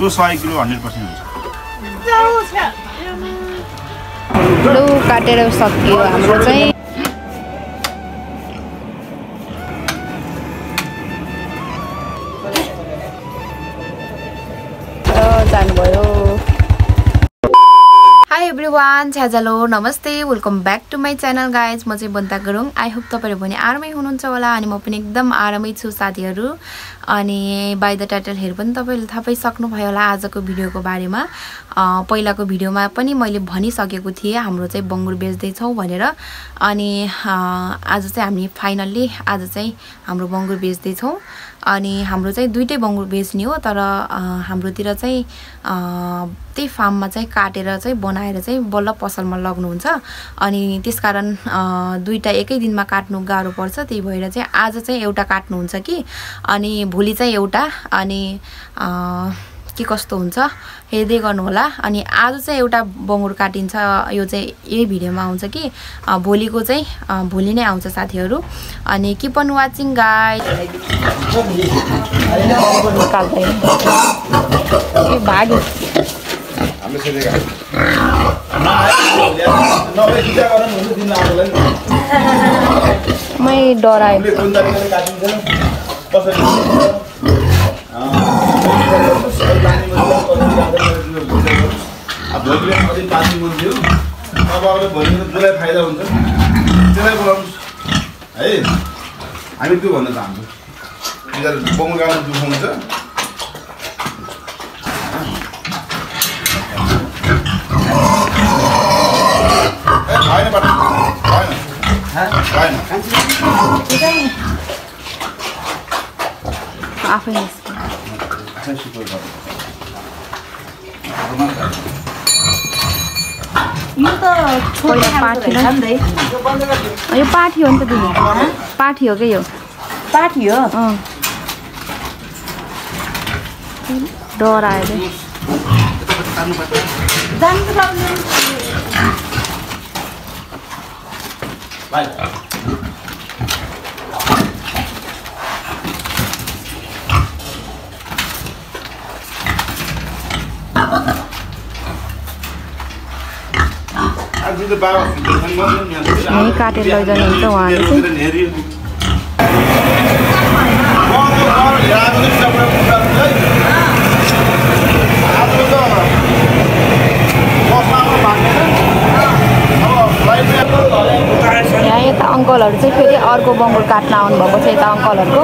त्यो 100 किलो 100% हुन्छ। लु काटेर सकियो हाम्रो चाहिँ। जानुभयो। हाई एभ्रिवान, छ्याजालो नमस्ते, welcome back to my channel guys. म चाहिँ बन्ता गुरुङ। आई होप तपाईँहरू पनि आरामै हुनुहुन्छ होला अनि म पनि एकदम आरामै छु साथीहरू। अनि बाई द टाइटलहरू पनि तपाईँहरूले थाहा पाइसक्नुभयो होला आजको भिडियोको बारेमा। पहिलाको भिडियोमा पनि मैले भनिसकेको थिएँ हाम्रो चाहिँ बङ्गुर बेच्दैछौँ भनेर। अनि आज चाहिँ हामी फाइनल्ली आज चाहिँ हाम्रो बङ्गुर बेच्दैछौँ। अनि हाम्रो चाहिँ दुईटै बङ्गुर बेच्ने हो, तर हाम्रोतिर चाहिँ त्यही फार्ममा चाहिँ काटेर चाहिँ बनाएर चाहिँ बल्ल पसलमा लग्नुहुन्छ। अनि त्यसकारण दुईटा एकै दिनमा काट्नु गाह्रो पर्छ। त्यही भएर चाहिँ आज चाहिँ एउटा काट्नुहुन्छ कि अनि भोलि चाहिँ एउटा, अनि के कस्तो हुन्छ हेर्दै गर्नु होला। अनि आज चाहिँ एउटा बङ्गुर काटिन्छ, यो चाहिँ यही भिडियोमा आउँछ कि भोलिको चाहिँ भोलि नै आउँछ साथीहरू। अनि किप अन वाचिङ गाइज। भाग्यो मै डरायो। फाइदा हुन्छ त्यसलाई बोलाउनुहोस् है। हामी त्यो भन्न चाहन्छौँ बङ्गुर काट्नु दुःख हुन्छ। आफै यो त पाठी यो पाठी हो नि त दिदी, पाठी हो कि यो पाठी हो। डर आयो यहीँ काटेर लैजानुहुन्छ उहाँले चाहिँ। यहाँ यता अङ्कलहरू चाहिँ फेरि अर्को बङ्गुर काट्न आउनुभएको छ यता अङ्कलहरूको।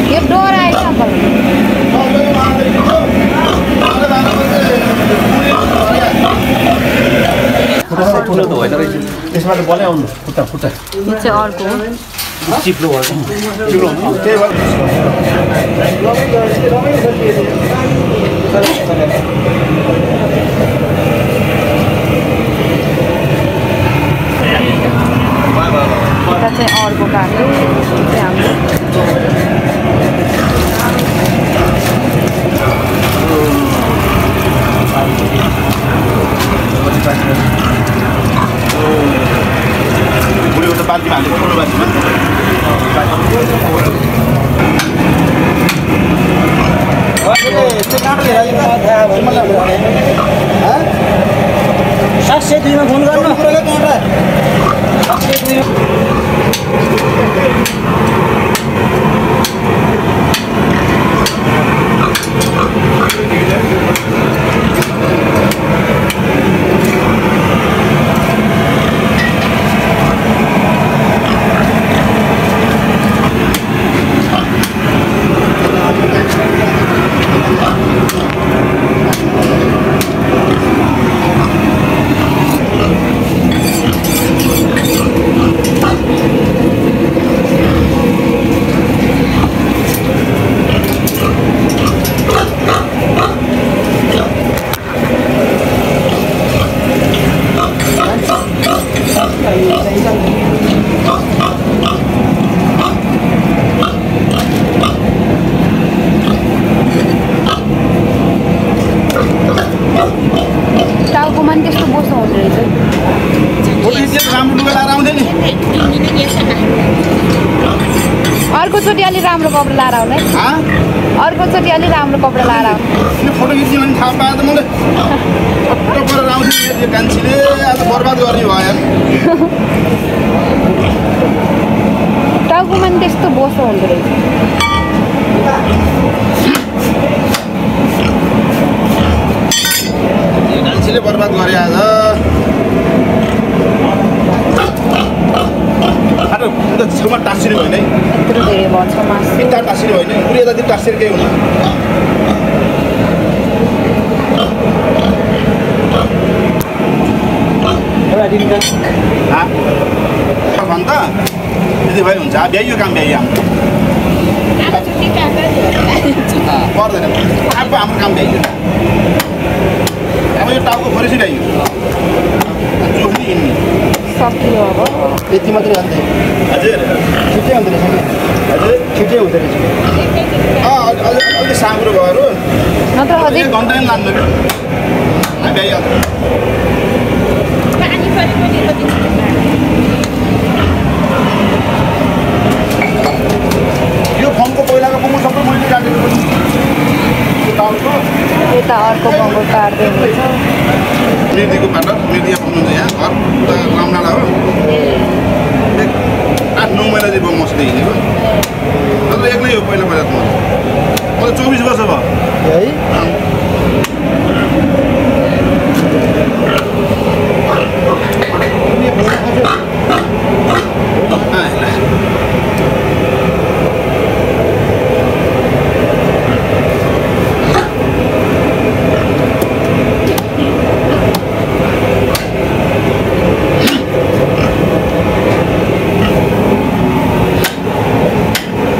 यो डोर आएछ अङ्कल। त्यसमा त बलै आउनु खुट्टा खुट्टा यो चाहिँ अर्को हो। चिप्लो भयो यता चाहिँ अर्को काट्यो चाहिँ हाम्रो। बाल्टीमा हालेको ठुलो बाल्टीमा फोन गर्नु कपडा लाएर आउनु है हाँ अर्कोचोटि अलि राम्रो कपडा लाएर आउनु ये फोटो खिच्यो भने थाहा पाए त मलाई फोटो गरेर आउँथ्यो यो कान्छीले आज बर्बाद गर्ने भयो यार टाउकोमा नि त्यस्तो बोसो हुँदो रहेछ यो कान्छीले बर्बाद गरे आज अरे त छेउमा टाँसिने होइन है यत्रो धेरै भन्छ मासु बित्ता टाँसिने होइन पुरै यतातिर टाँसेर केही हुन्न भन्छ त्यति भए हुन्छ भ्याइयो काम भ्याइयो हाम्रो पर्दैन अब हाम्रो काम भ्याइयो अब यो टाउको फरेसी भ्याइयो जोख्ने हिँड्ने सकियो अब यति मात्रै हाल्दै हजुर छिट्टै हुँदो रहेछ नि हजुर छिट्टै हुँदो रहेछ अलिक साँग्रो भयो नत्र अझै एक घन्टा पनि लाग्दैन भ्याइहाल्छ यो फर्मको पहिलाको बङ्गो सबै मैले काटेको पनि टाउको यता अर्को बङ्गो काट्दै हुनुहुन्छ मिर्दीको पार्टनर मिर्दी पाउनुहुन्छ यहाँ घर उता रामडाँडा हो 8-9 महिना चाहिँ बमोसले हिँडेको नत्र एक्लै हो पहिला त म 24 वर्ष भयो है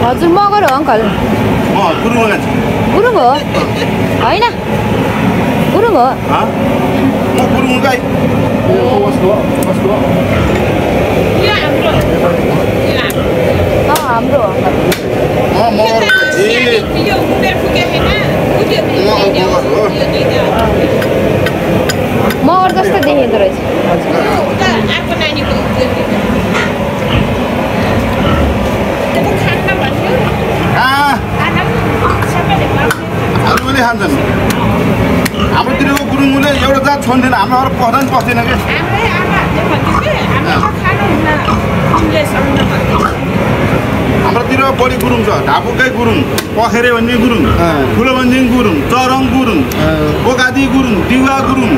हजुर मगर हो अङ्कल गुरुङ मान्छे गुरुङ हो होइन गुरुङ हो म गुरुङ गाई हाम्रो हो अङ्कल मगर मान्छे मगर जस्तो देखिँदो रहेछ अरूले खान्छन् हाम्रोतिरको गुरुङले एउटा जात छोड्दैन हाम्रो अरू पस्दैन पस्दैन क्या हाम्रोतिर बढी गुरुङ छ ढापुकै गुरुङ पखेरे भन्ने गुरुङ ठुलो भन्ने गुरुङ चरङ गुरुङ बोकादी गुरुङ दिवा गुरुङ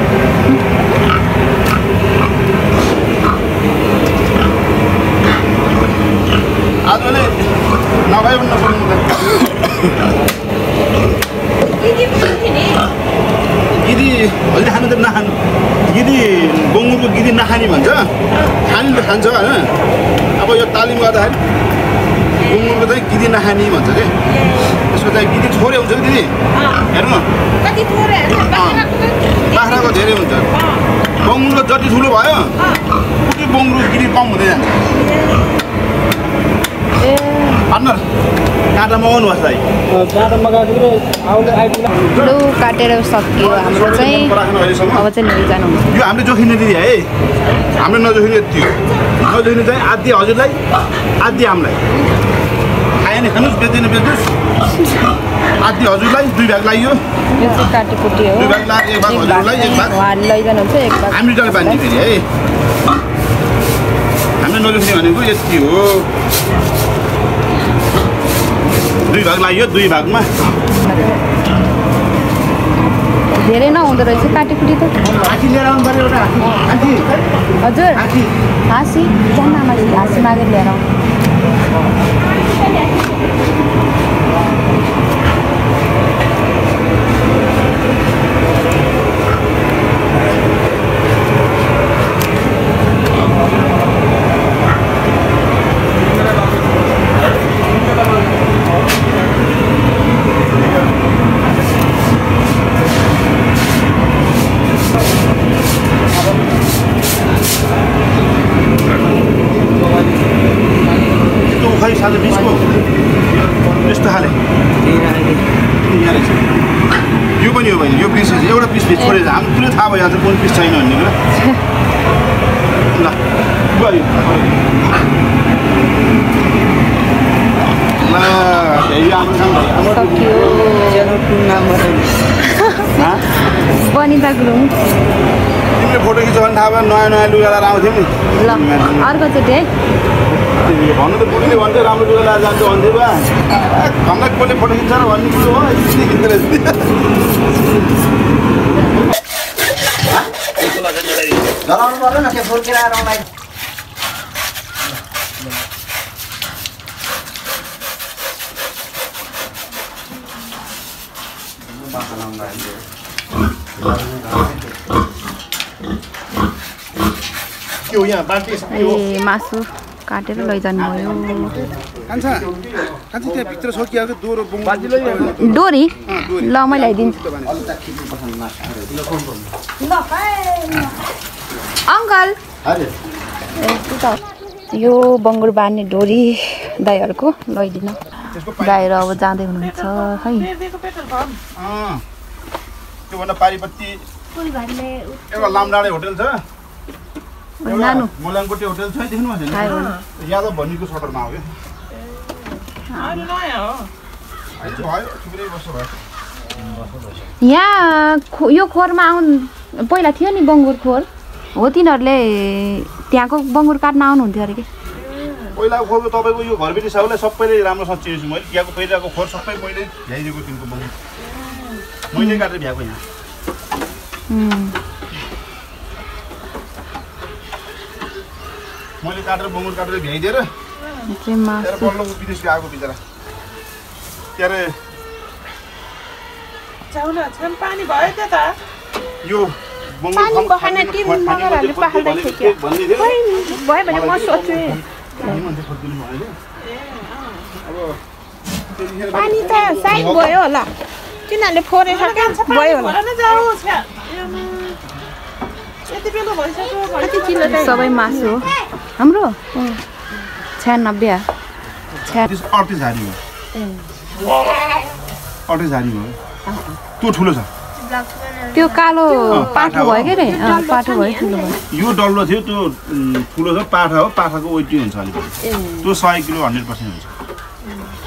आजले नभए पनि नसक्नु गिदी अहिले खानु त नखानु गिदी बङ्गुरको गिदी नखाने भन्छ खानु त खान्छ होइन अब यो तालिम गर्दाखेरि बङ्गुरको चाहिँ गिदी नखाने भन्छ कि त्यसको चाहिँ गिदी थोरै हुन्छ कि दिदी हेर्नु बाख्राको धेरै हुन्छ बङ्गुरको जति ठुलो भयो उति बङ्गुरको गिदी कम हुँदै जान्छ पार्टनर काँटा मगाउनु होस् दाइ काँटा मगाएको लु काटेर सकियो हाम्रो चाहिँ अब चाहिँ लिएर जानुहुन्छ यो हामीले जोखिने दिदी है हामीले नजोखिने थियो नजोखिने चाहिँ आधी हजुरलाई आधी हामीलाई खायो भने खानुहोस् बेच्दैन बेच्नुहोस् आधी हजुरलाई 2 भाग लाग्यो यो चाहिँ काटेकुटी हो 2 भाग लाग्यो 1 भाग हजुरलाई 1 भाग उहाँले लैजानुहुन्छ 1 भाग हामी डल्ले बाँध्ने फेरि है हामीले नजोख्ने भनेको यति हो 2 भाग लाग्यो 2 भागमा धेरै नहुँदो रहेछ काटेकुटी त हाँसी लिएर आउनु पर्यो एउटा हाँसी हजुर हाँसी जान्न आमाले हाँसी मागेर लिएर आउनु साझा बिचको यस्तो खाले यो पनि हो भने यो पिस एउटा पिस छोडेर हाम्रो पुरै थाहा भयो आज कुन पिस छैन भन्ने कुरा ल गयो ल सक्यो वनिता गुरुङ तिमीले फोटो खिच्यो भने थाहा भयो नयाँ लुगा लगाएर आउँथ्यौ नि ल अर्कोचोटि है भन्नु त बुढीले भन्थ्यो राम्रो लुगा लगाएर जान्छ भन्थ्यो बा हामीलाई कसले फोटो खिच्छ र भन्ने कुरो हो यति खिच्दो रहेछ डराउनु पर्दैन त्यो फुर्केर आएर आउँदा ए मासु काटेर लैजानु भयो कान्छा त्यहाँ भित्र छ कि आएको दोहोरो डोरी ल म ल्याइदिन्छु अङ्कल यो बङ्गुर बार्ने डोरी दाइहरूको लैदिन दाइहरू अब जाँदै हुनुहुन्छ है त्योभन्दा पारिपट्टि एउटा लामडाँडे होटल छ नानु मोलाङकोटे होटल छ देख्नु भएको छैन यादव भन्नेको सटरमा हो यहाँ यो खोरमा आउनु पहिला थियो नि बङ्गुर खोर हो तिनीहरूले त्यहाँको बङ्गुर काट्न आउनुहुन्थ्यो अरे कि पहिलाको खोरको तपाईँको यो घरबेटी साउलाई सबैले राम्रोसँग चिनेछु मैले त्यहाँको पहिलाको खोर सबै मैले भ्याइदिएको तिनको बङ्गुर मैले काटेर भ्याएको यहाँ मैले काटेर बङ्गुर काटेर भ्याइदिएर बल्लो विदेश आएको बिचरा क्यारे पानी भयो त यो पानी बहाना टिम मगरहरूले पखाल्दै थियो भयो भने म सोच्छु पानी त साइड भयो होला तिनीहरूले फोरेर भयो होला सबै मासु हो हाम्रो 96 38 हारी हो 38 हारी हो त्यो ठुलो छ त्यो कालो पाठो भयो के रे पाठो भयो ठुलो भयो यो डल्लो थियो त्यो ठुलो छ पाठा हो पाठाको वेट हुन्छ अलिकति त्यो 100 किलो 100% हुन्छ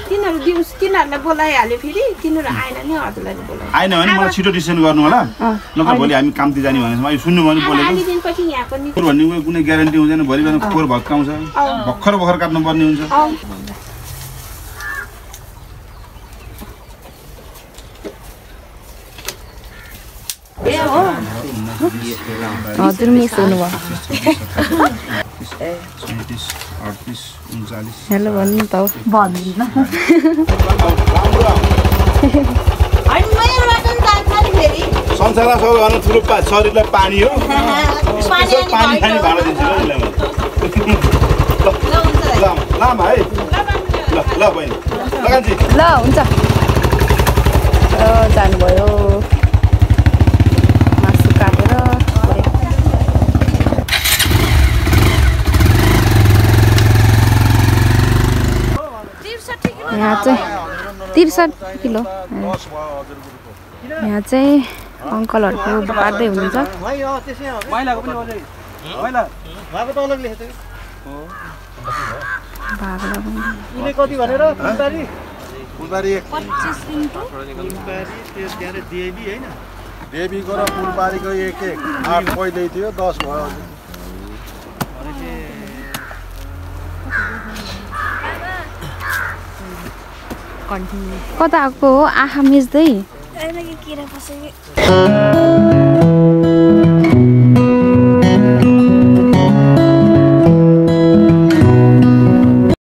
तिनीहरू दिउस तिनीहरूलाई बोलाइहाल्यो फेरि तिनीहरू आएन नि हजुरलाई बोलाइ आएन भने मलाई छिटो डिसिजन गर्नु होला नत्र भोलि हामी कामतिर जाने भनेपछि यो सुन्नु भने बोलेको दिनपछि यहाँको नि भन्ने कुनै ग्यारेन्टी हुँदैन भोलि बिहान खोर भत्काउँछ भर्खर काट्नु पर्ने हुन्छ हजुर मिस हुनुभयो हेलो भन्नु त भन्दिन संसारमा सबैभन्दा ठुलो शरीरलाई पानी हो पानी खाने भाँडा दिन्छु ल भाइ ल बहिनी ल हुन्छ जानुभयो मासु काटेर यहाँ चाहिँ 63 किलो यहाँ चाहिँ अङ्कलहरूको काट्दै हुनुहुन्छ कति भनेर देवीको र फुलबारीको एक 8 पहिल्यै थियो 10 भयो कता आएको हो आँखा मिच्दै